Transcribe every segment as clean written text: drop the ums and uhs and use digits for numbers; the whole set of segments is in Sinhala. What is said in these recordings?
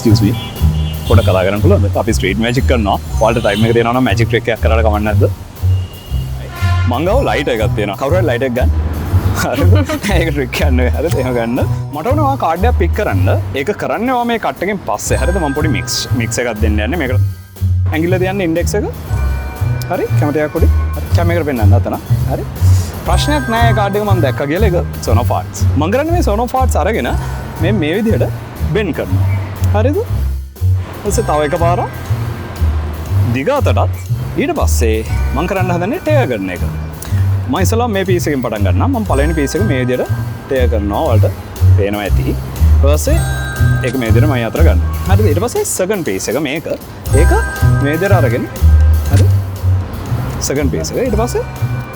Excuse me. පොඩ කතා කරන්න පුළුවන්ද? අපි ස්ට්‍රීට් මැජික් කරනවා. ඔයාලට ටයිම් එක තියෙනවා නම් මැජික් ට්‍රික් එකක් කරලා කමක් නැද්ද? මං ගාව ලයිට් එකක් තියෙනවා. කවුරු හරි ලයිට් එක ගන්න. හරිද? ඒක ට්‍රික් එකක් නෙවෙයි. හරිද? එහෙම ගන්න. මට ඕන ඔයා කාඩ් එකක් පික් කරන්න. ඒක කරන්නේ ඔයා මේ කට් එකෙන් පස්සේ. හරිද? මං පොඩි මික්ස් මික්ස් එකක් දෙන්න යන්නේ. මේකට ඇඟිල්ල තියන්න ඉන්ඩෙක්ස් එක. හරි? කැමති එකක් පොඩි. හරි. කැම එකට පෙන්නන්න අතන. හරි. ප්‍රශ්නයක් නෑ, ඒ කාඩ් එක මං දැක්කා කියලා. ඒක සෝන් ඔෆ් ආර්ට්ස්. මං කරන්නේ මේ සෝන් ඔෆ් ආර්ට්ස් අරගෙන මේ මේ විදිහට බෙන්ඩ් කරනවා. හරිද? ඊපස්සේ තව එකපාරක් දිග අතටත්. ඊට පස්සේ මං කරන්න හදන්නේ ටෙයර් කරන එක. මං ඉස්සෙල්ලා මේ පීස් එකෙන් පටන් ගන්නම්. මං පළවෙනි පීස් එක මේ විදිහට ටෙයර් කරනවා. ඔයාලට පේනවා ඇති. ඊට පස්සේ ඒක මේ විදිහට මම අතර ගන්නවා. හරිද? ඊට පස්සේ සෙකන්ඩ් පීස් එක මේක. ඒක මේ විදිහට අරගෙන, හරි? සෙකන්ඩ් පීස් එක. ඊට පස්සේ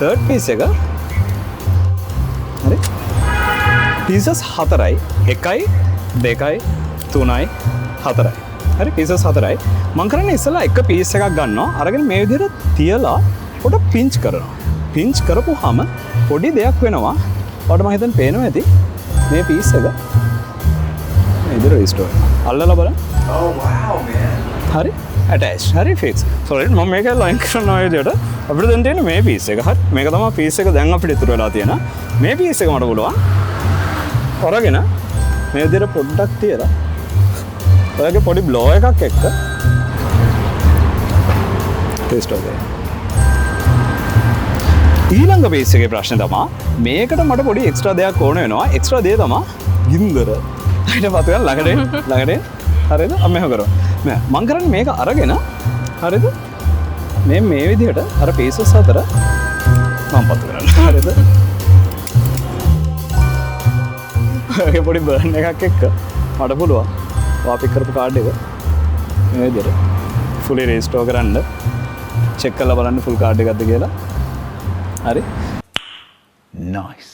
තර්ඩ් පීස් එක. හරි? පීසස් හතරයි. 1යි 2යි 3යි 4යි. හරි, පීසස් හතරයි. මං කරන්නේ ඉස්සෙල්ලා එක පීස් එකක් ගන්නවා. අරගෙන මේ විදිහට තියලා පොඩ පින්ච් කරනවා. පින්ච් කරපුවාම පොඩි දෙයක් වෙනවා. ඔයාලට මං හිතන්නේ පේනවා ඇති. මේ පීස් එක මේ විදිහට රිස්ටෝර් වෙනවා. අල්ලලා බලන්න. Oh wow, man. හරි, ඇටැච්. හරි, ෆික්ස්. සෝරි, මම මේක ලයින් කරනවා ඔය විදිහට. අපිට දැන් තියෙන්නේ මේ පීස් එක. හරි, මේක තමයි පීස් එක දැන් අපිට ඉතුරු වෙලා තියෙන. මේ පීස් එක මට පුළුවන් අරගෙන මේ විදිහට පොඩ්ඩක් තියලා ඔයාගේ පොඩි බ්ලෝ එකක් එක්ක රිස්ටෝර් කරන්න. ඊළඟ පීස් එකේ ප්‍රශ්නේ තමා මේකට මට පොඩි එක්ස්ට්‍රා දෙයක් ඕන වෙනවා. එක්ස්ට්‍රා දේ තමා ගින්දර. ඊට පස්සේ ළඟට එන්න, ළඟට එන්න. හරිද? අපි මෙහෙම කරමු. නෑ, මං කරන්නේ මේක අරගෙන, හරිද? මේ මේ විදිහට අර පීසස් හතර මං පත්තු කරන්න. හරිද? ඔයගේ පොඩි බර්න් එකක් එක්ක මට පුළුවන් ඔයා පික් කරපු කාඩ් එක මේ විදිහට ෆුලි රීස්ටෝර් කරන්න. චෙක් කරලා බලන්න ෆුල් කාඩ් එකක්ද කියලා. හරි. Nice.